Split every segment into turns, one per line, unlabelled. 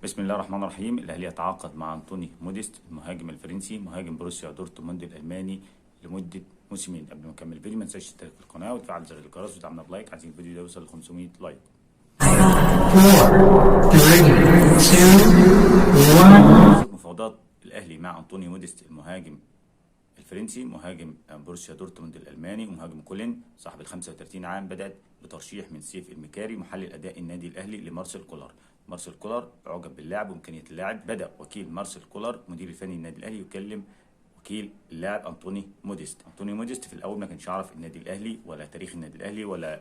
بسم الله الرحمن الرحيم. الأهلي يتعاقد مع أنطوني موديست المهاجم الفرنسي مهاجم بروسيا دورتموند الألماني لمدة موسمين. قبل ما نكمل الفيديو ما تنساش تشترك في القناة وتفعل زر الجرس وتدعمنا ب like. عايزين الفيديو ده يوصل ل 500 like.
4, 3, 2, 1.
مفاوضات الأهلي مع أنطوني موديست المهاجم الفرنسي مهاجم بروسيا دورتموند الألماني ومهاجم كولن صاحب ال 35 عام بدأت بترشيح من سيف المكاري محلل أداء النادي الأهلي لمارسيل كولر. مارسيل كولر أعجب باللاعب وإمكانية اللاعب. بدأ وكيل مارسيل كولر مدير الفني للنادي الأهلي يكلم وكيل اللاعب أنطوني موديست. أنطوني موديست في الأول ما كانش يعرف النادي الأهلي ولا تاريخ النادي الأهلي ولا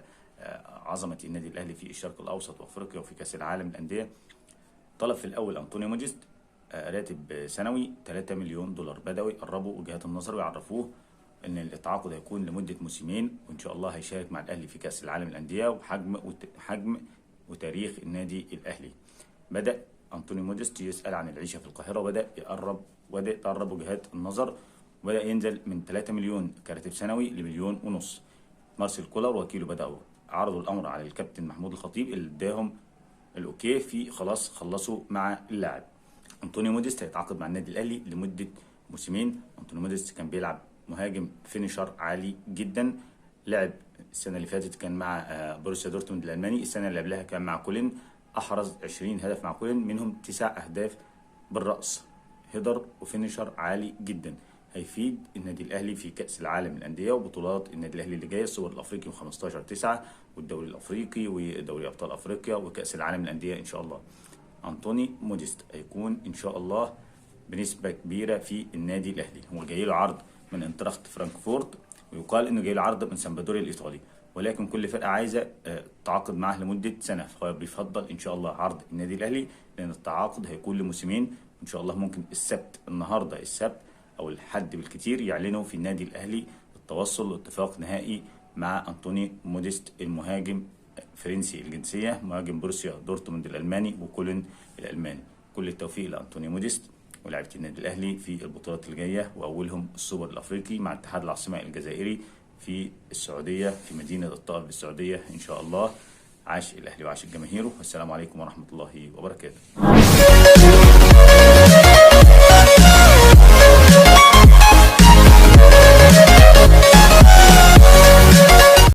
عظمة النادي الأهلي في الشرق الأوسط وأفريقيا وفي كأس العالم للأندية. طلب في الأول أنطوني موديست راتب سنوي 3 مليون دولار. بدأوا يقربوا وجهات النظر ويعرفوه ان التعاقد هيكون لمدة موسمين وان شاء الله هيشارك مع الاهلي في كأس العالم للأندية وحجم حجم وتاريخ النادي الاهلي. بدأ أنطوني موديست يسأل عن العيشة في القاهرة وبدأ يقرب وبدأ يقرب وجهات النظر وبدأ ينزل من 3 مليون كراتب سنوي لمليون ونص. مارسيل كولر وكيله بدأوا عرضوا الأمر على الكابتن محمود الخطيب اللي اداهم ال okay في خلاص خلصوا مع اللاعب. أنطونيو موديست هيتعاقد مع النادي الأهلي لمدة موسمين. أنطونيو موديست كان بيلعب مهاجم finisher عالي جدا، لعب السنة اللي فاتت كان مع بروسيا دورتموند الألماني، السنة اللي قبلها كان مع كولن، أحرز 20 هدف مع كولن منهم 9 أهداف بالرأس، header و finisher عالي جدا، هيفيد النادي الأهلي في كأس العالم للأندية وبطولات النادي الأهلي اللي جاية، السوبر الأفريقي يوم 15/9 والدوري الأفريقي ودوري أبطال أفريقيا وكأس العالم للأندية إن شاء الله. أنطوني موديست هيكون إن شاء الله بنسبة كبيرة في النادي الأهلي. هو جاي له عرض من انتراخت فرانكفورت ويقال إنه جاي له عرض من سامبدوريا الإيطالي، ولكن كل فرقة عايزة تعاقد معاه لمدة سنة، فهو بيفضل إن شاء الله عرض النادي الأهلي لأن التعاقد هيكون لموسمين. إن شاء الله ممكن السبت، النهاردة السبت أو الحد بالكتير، يعلنوا في النادي الأهلي التوصل لاتفاق نهائي مع أنطوني موديست المهاجم فرنسي الجنسية مهاجم بروسيا دورتموند الألماني وكولن الألماني. كل التوفيق لأنطوني موديست ولاعيبة النادي الأهلي في البطولات الجاية، وأولهم السوبر الأفريقي مع اتحاد العاصمة الجزائري في السعودية في مدينة الطائف بالسعودية إن شاء الله. عاش الأهلي وعاش الجماهير، والسلام عليكم ورحمة الله وبركاته.